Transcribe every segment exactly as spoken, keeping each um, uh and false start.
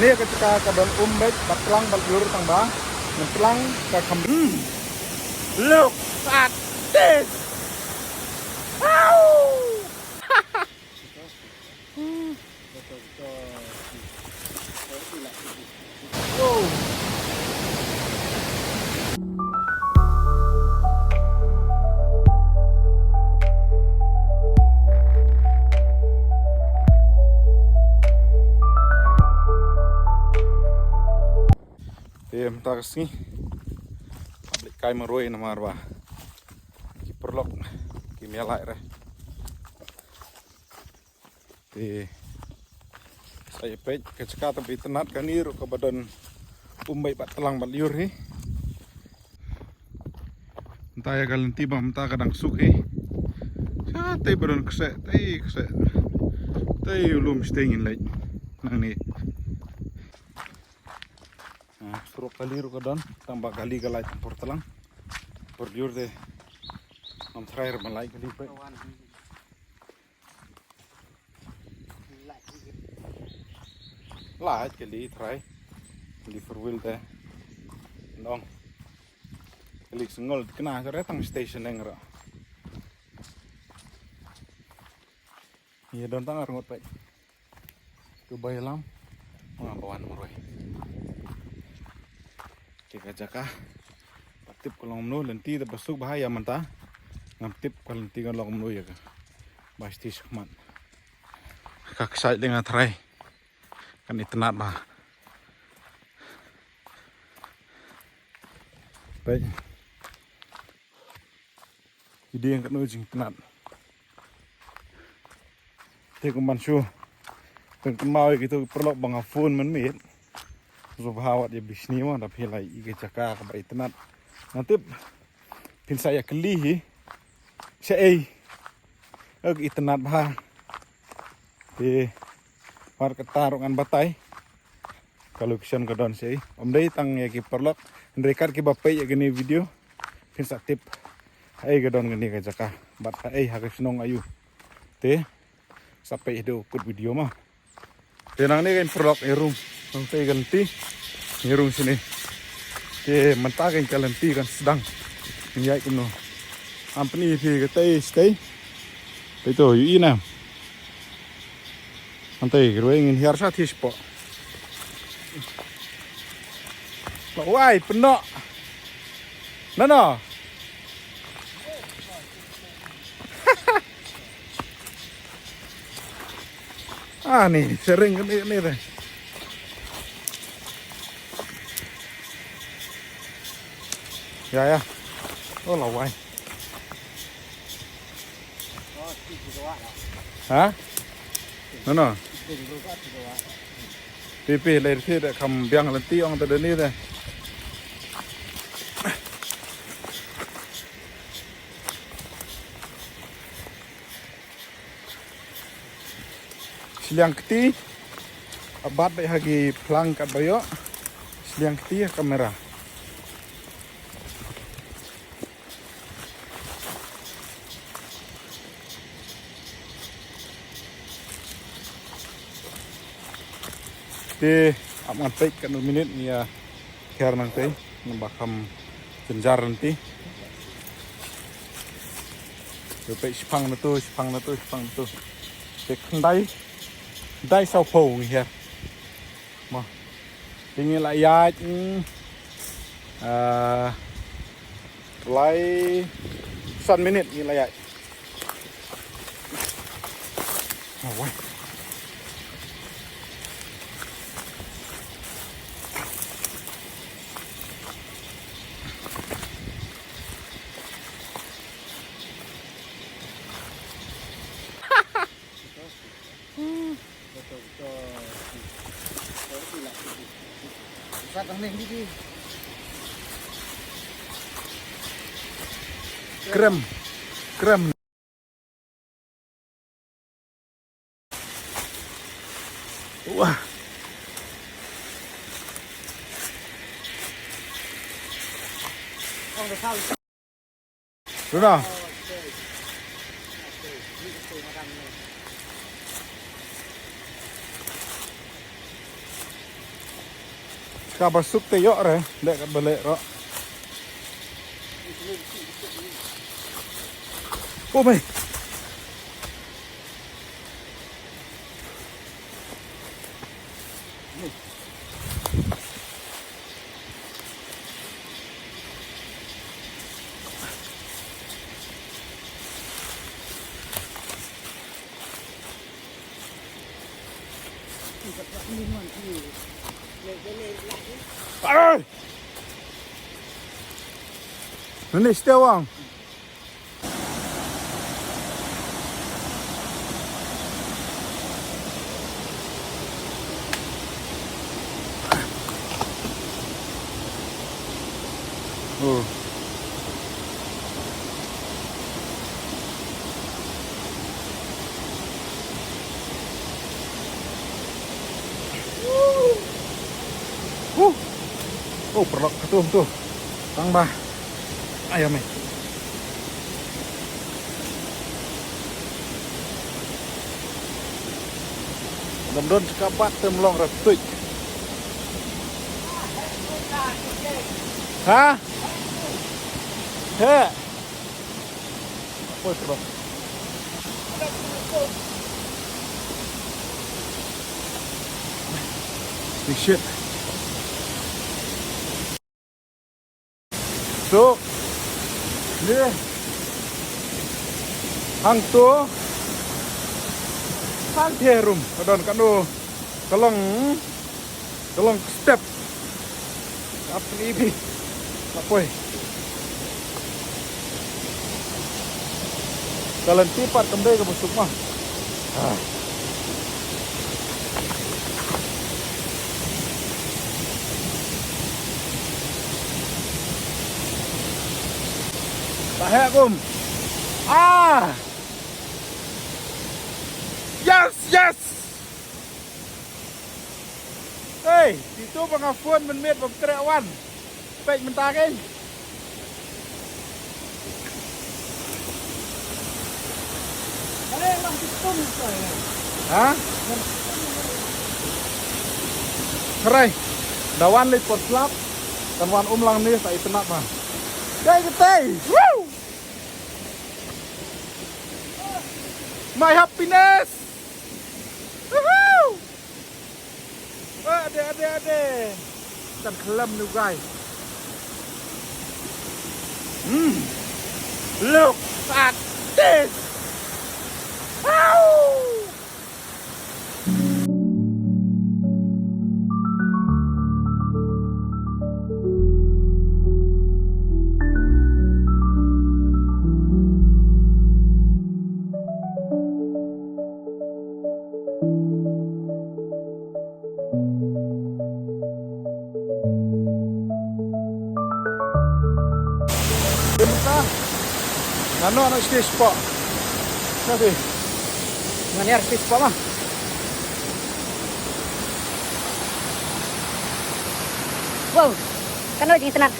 Kane ka jaka ka don um beit bad tlang bad lyiur tang ba ngan tlang ka kham. Hmm. Look at this. Wow. Te mynta ka sngi, public kai marwei namar ba ki paralok kim ïalait re. Te sa ïa peit ka jaka tang ba itynnad, kane ruh kaba don um beit bad tlang bad lyiur hi. Mynta ïa ka lynti ba mynta ka dang suk hi. Sha tei ba don kseh, tei kseh. Tei u lum shatei ngin leit nangne. Ah, surok kali ruh ka don, tang ba kali ka lait por tlang. Por lyiur te ngam tharai re ban lait kali peit. Lait kali tharai. Kali four wheel te. Nong. Kali sngol kena ka re tang station eng re. Ïa don tang ar ngot peit. Tu bai lam. Nga ba wan marwei. Te ka jaka. Ba tip ka long kumno, lynti da ba suk bha ïa mynta. Ngam tip ka lynti ka long kumno ïa ka. Ba sti shakmat. Ka ksai le nga tharai. Kan itynnad bha. Peit. Ki dieng katno jingitynnad. Te kumban shu pynkynmaw ïa kito ki paralok ba nga phone mynmiet. Sngewbha wat ïa bishni mo, da phi la ïohi ka jaka kaba itynnad. Nga tip phin sa ïa kylli hi. Shaei. Ka itynnad bha. Te wat kata ruh ngan batai. Ka location ka don shaei. Ym dei tang ïa ki paralok, hynrei kat kiba peit ïa kane video phin sa tip haei ka don kane ka jaka bad haei ha ka shnong aïu. Te sa peit haduh kut video ma. Te nangne kein paralok, ïa rung nangtei ka lynti, ïa rung shane. Te mynta kein ka lynti kan sdang. Ngin ïaid kumno. Am pyni phi katei shatei. Peit to, ïohi na. Nangtei kyrwai ngin hiar sha thiah shapoh. Lawai, pynnoh. Nano. Ah, ni, sering ni, ni deh. Ya, ya. Oh, lawai. Ha? Nano? Pi pi, lei pi da kham biang lynti ong ta deni da. Shiliang kti. Abat beit ha ki phlang kat ba ïoh. Shiliang kti ha kamera. Te ap ngan peit katno minit ngi ïa hiar nangtei, namar ba kham jynjar lynti. Te peit, shiphang na tu, shiphang na tu, shiphang na tu. Te khyndai, khyndai saw phew ngi hiar. Mo. Te ngi la ïaid, mm, ah, lai san minit ngi la ïaid. Oh, wai. Krem. Krem. Wah. Sudah. Kaba suk te ïoh re, dei katba leh ruh. Oh, mei. Ai! Nani stia wang? Oh. Huh. Oh, paralok, katu, tu. Tang ba. Ayo, mei. Dam don cakap pat tem long rat tuik. Ha? He. Oi, bro. Big shit. So, ni hangto hangto rum ka don kano ka long, ka long step. Ap ni bi. Ka poi. Ka lynti pat kam dei kaba suk ma. Ah. Ba heh kum. Ah! Yes, yes! Hey, ito ba nga phone mynmiet ba treh wan. Peit mynta kein. Ha? Hynrei da wan leit por slap, kan wan um lang ne sa itynnad ma. Dei katei. Woo! My happiness. Woohoo! Ade, ade, ade. Kan khlem nu guys. Hmm. Look at this. Wow! Mynta nga noh noh stage spot. Ngan ïar stage spot ma. Wow, kan ïoh jingitynnad.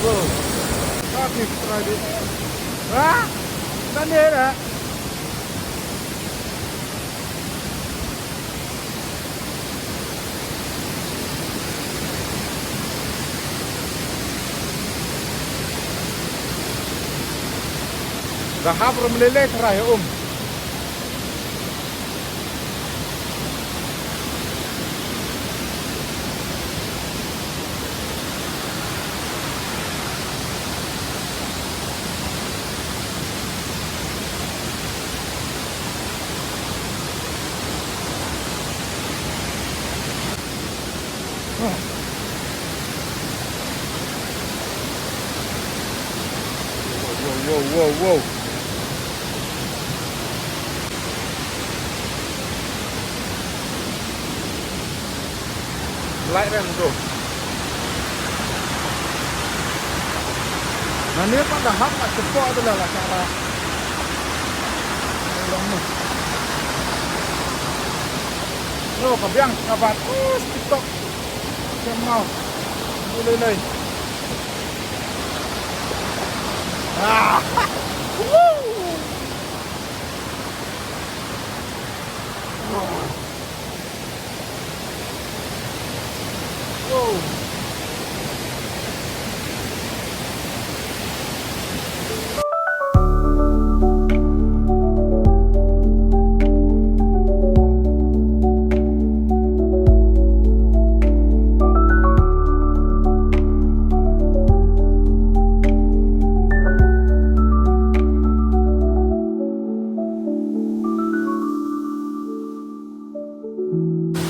Wow. Fucking Friday. Ha? Sunday dah. Ka hap ruh mlei lei tharai um. Wow, wow, wow, wow. Light ram tu. Nane pat da hap ka chepoh tu la la cara. Yo, ka biang ka bat. Oh, TikTok. Siam mau. Boleh lai. Ah. Woo.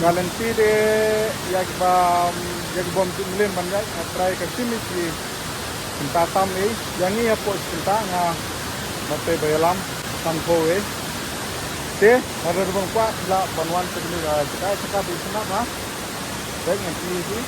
Ka lynti de ïa ki ba, ïa ki bym ju mlien ban ïaid, nga trai ka shim ïa ki kynta tam ei, ïa ngi hapoh kynta nga, nga tei ba ïalam, tang ko ei. Te, nga da ban kwah la ban wan te kini ka jaka, jaka bi sna ba. Baik, ngan pyni ïa ki.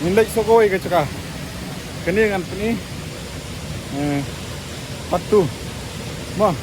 Ngin leit sha kawei ka jaka. Kane ngan pyni. Eh, part two. Mo,